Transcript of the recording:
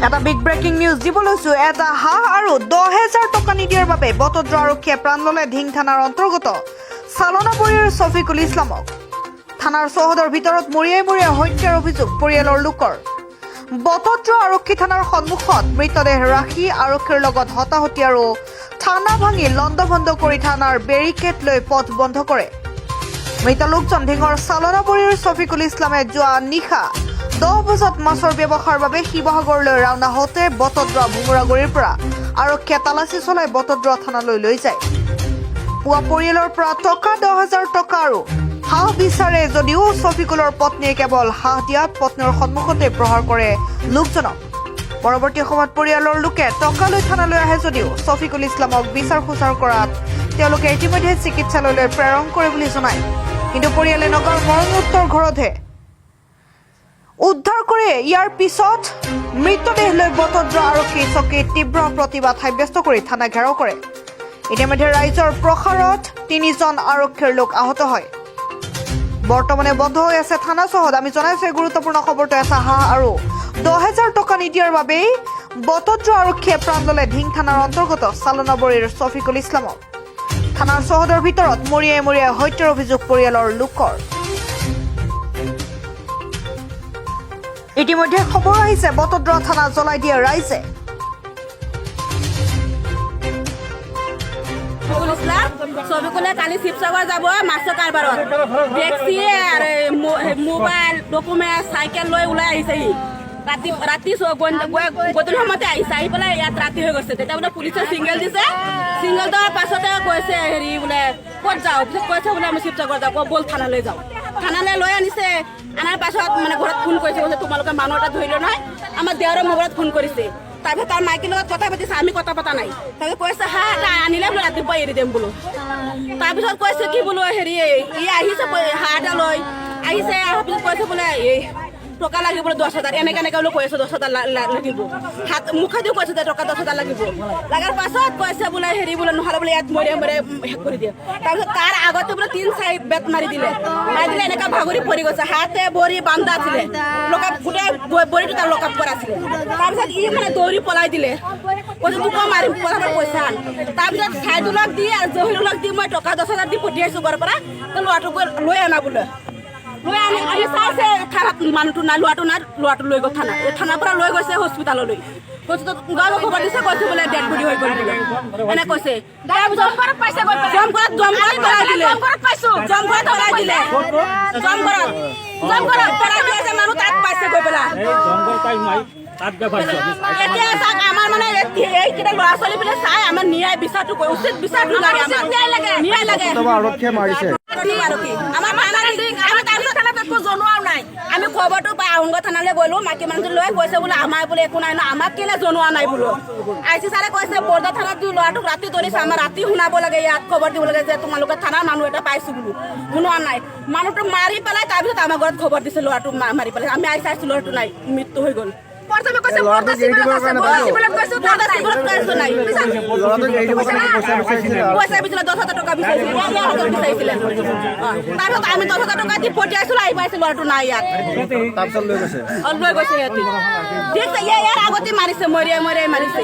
এটা big breaking news দিব লৈছো। এটা হাঁহ আৰু 10,000 টকা নিদিয়াৰ বাবে বটদ্ৰৱা আৰক্ষীয়ে প্ৰাণ ল'লে ধিং থানাৰ অন্তৰ্গত চালনাবৰীৰ ছফিকুল ইছলামক। থানাৰ চৌহদৰ ভিতৰত মৰিয়াই মৰিয়াই হত্যাৰ অভিযোগ পৰিয়ালৰ লোকৰ। বটদ্ৰৱা আৰক্ষী থানাৰ সন্মুখত মৃতদেহ ৰাখি আৰক্ষীৰ লগত হতাহতি আৰু থানা ভাঙি লণ্ডভণ্ড কৰি থানাৰ বেৰিকেড লৈ পথ বন্ধ কৰে। মৃত লোকজন ধিঙৰ চালনাবৰীৰ ছফিকুল ইছলামে যোৱা নিশা 10 বজাত মাছৰ ব্যৱসায়ৰ বাবে শিৱসাগৰলৈ ৰাওনা হওঁতে বটদ্ৰৱা ভোমোৰাগুৰিৰ পৰা আৰক্ষীয়ে তালাচী চলাই বটদ্ৰৱা থানালৈ লৈ যায়। পুৱা পৰিয়ালৰ পৰা টকা 10,000 টকা আৰু হাঁহ বিচাৰে যদিও ছফিকুলৰ পত্নীয়ে কেৱল হাঁহ দিয়াত পত্নীৰ সন্মুখতে প্ৰহাৰ কৰে লোকজনক। পৰৱৰ্তী সময়ত পৰিয়ালৰ লোকে টকা লৈ থানালৈ আহে যদিও ছফিকুল ইছলামক বিচাৰ খোচাৰ কৰাত তেওঁলোকে ইতিমধ্যে চিকিৎসালয়লৈ প্ৰেৰণ কৰে বুলি জনায়। কিন্তু পৰিয়ালে নগাঁৱৰ মৰণোত্তৰ ঘৰতহে উদ্ধাৰ কৰে। ইয়াৰ পিছত মৃতদেহ লৈ বটদ্ৰৱা আৰক্ষী চকীত তীব্ৰ প্ৰতিবাদ সাব্যস্ত কৰি থানা ঘেৰাও কৰে। ইতিমধ্যে ৰাইজৰ প্ৰহাৰত তিনিজন আৰক্ষীৰ লোক আহত হয়। বৰ্তমানে বন্ধ হৈ আছে থানা চৌহদ। আমি জনাইছো এই গুৰুত্বপূৰ্ণ খবৰটো। এটা হাঁহ আৰু 10,000 টকা নিদিয়াৰ বাবেই বটদ্ৰৱা আৰক্ষীয়ে প্ৰাণ ল'লে ধিং থানাৰ অন্তৰ্গত চালনাবৰীৰ ছফিকুল ইছলামক। থানাৰ চৌহদৰ ভিতৰত মৰিয়াই মৰিয়াই হত্যাৰ অভিযোগ পৰিয়ালৰ লোকৰ। ইতিমধ্যে খবৰ আহিছে, বটদ্ৰৱা থানা জ্বলাই দিয়ে ৰাইজে। ছফিকুল ইছলাম। ছফিকুলে কালি শিৱসাগৰ যাব মাছৰ কাৰবাৰত। টেক্সি আৰু মোবাইল, ডকুমেণ্ট, চাইকেল লৈ ওলাই আহিছে। সি ৰাতি ৰাতি গধূলি সময়তে আহিছে। আহি পেলাই ইয়াত ৰাতি হৈ গৈছে। তেতিয়া বোলে পুলিচে ছিগনেল দিছে। ছিগনেল দিয়াৰ পাছতে কৈছে, হেৰি বোলে ক'ত যাওঁ? পিছত কৈছে বোলে আমি শিৱসাগৰ যাওঁ। ব'ল থানালৈ যাওঁ। থানালৈ লৈ আনিছে। আনাৰ পাছত মানে ঘৰত ফোন কৰিছে। কৈছে তোমালোকে মানুহ এটা ধৰিলে নহয়। আমাৰ দেওৰৰ মোবাইলত ফোন কৰিছে। তাৰপিছত তাৰ মাইকীৰ লগত কথা পাতিছে, আমি কথা পতা নাই। তাৰপিছত কৈছে হাঁহ এটা আনিলে বোলে ৰাতিপুৱা এৰি দিম বোলো। তাৰপিছত কৈছে কি বোলো হেৰি ই আহিছে, হাঁহ এটা লৈ আহিছে। অহাৰ পিছত কৈছে বোলে এই টকা লাগিব বোলে 10,000, এনেকে এনেকে বোলে কৈ আছে, 10,000 লাগিব। হাত মুখেদিও কৈছে যে টকা 10,000 লাগিব। লাগাৰ পাছত কৈছে বোলে হেৰি বোলে নহ'লে বোলে ইয়াত মৰিয়াই মৰিয়াই শেষ কৰি দিয়ে। তাৰপিছত তাৰ আগতে বোলে তিনি চাৰি বেত মাৰি দিলে। মাৰি দিলে, এনেকা ভাগৰি পৰি গৈছে। হাতে ভৰি বান্ধা আছিলে, লকআপ গোটেই বডিটো তাৰ লকআপ কৰা আছিলে। তাৰপিছত ই মানে দৌৰি পলাই দিলে। কৈছে তোকো মাৰিম, পইচা পইচা আন। তাৰপিছত চাইদুলক দি আৰু জহিৰুলক দি মই টকা 10,000 দি পঠিয়াইছো ঘৰৰ পৰা। ল'ৰাটোক গৈ লৈ আনা বোলে। লৈ আনি আহি চাইছে, থানাত মানুহটো নাই, ল'ৰাটো নাই। ল'ৰাটো লৈ গ'ল থানা। এই থানাৰ পৰা লৈ গৈছে হস্পিটাললৈ। হস্পিটেলত গাঁৱত খবৰ দিছে। কৈছে বোলে ডেড বডি হৈ গ'ল বোলে, এনে কৈছে। তাৰপিছত জমঘৰত জমঘৰত পেলাই দিলে। জমঘৰত পেলাই দিলে। জমঘৰত জমঘৰত পেলাই দিলে। মানুহ তাত পাইছে গৈ পেলাই। জংঘল পাই মাৰি তাত গৈ পাইছো আমি। এতিয়া চাওক, আমাৰ মানে এইকেইটা ল'ৰা ছোৱালী বিলাক চাই আমাৰ ন্যায় বিচাৰটো উচিত বিচাৰটো লাগে। আমাৰ ন্যায় লাগে, ন্যায় লাগে। আৰক্ষীয়ে মাৰিছে। আৰক্ষী আমাৰ থানাত, আমি তাৰপিছত থানাত একো জনোৱাও নাই। আমি খবৰটো পাই আহোঁগৈ থানালৈ গ'লো। মাইকী মানুহটো লৈ কৈছে বোলে আমাৰ বোলে একো নাই ন, আমাক কেলে জনোৱা নাই বোলো। I C ছাৰে কৈছে বৰদা থানাত ল'ৰাটোক ৰাতি ধৰিছে, আমাৰ ৰাতি শুনাব লাগে, ইয়াত খবৰ দিব লাগে যে তোমালোকে থানাৰ মানুহ এটা পাইছো বোলো। শুনোৱা নাই। মানুহটো মাৰি পেলাই তাৰপিছত আমাৰ ঘৰত খবৰ দিছে। ল'ৰাটো মাৰি পেলাই আমি আহি চাইছো, ল'ৰাটো নাই, মৃত্যু হৈ গ'ল। প্ৰথমে কৈছে ল'ৰাটোক এৰি দিবৰ কাৰণে পাইছো। কৈছো নাই। ল'ৰাটোক এৰি দিবৰ কাৰণে পইচা বিচাৰিছিলে? পইচা বিচাৰিলে, 10,000 টকা বিচাৰিছিলে, ইয়াৰ হাতত বিচাৰিছিলে। তাৰপিছত আমি 10,000 টকা দি পঠিয়াইছিলো। আহি পাইছে, ল'ৰাটো নাই ইয়াত। তাৰপিছত লৈ গৈছে। লৈ গৈছে সিহঁতি। ঠিক ইয়াৰ আগতে মাৰিছে, মৰিয়াই মৰিয়াই মাৰিছে।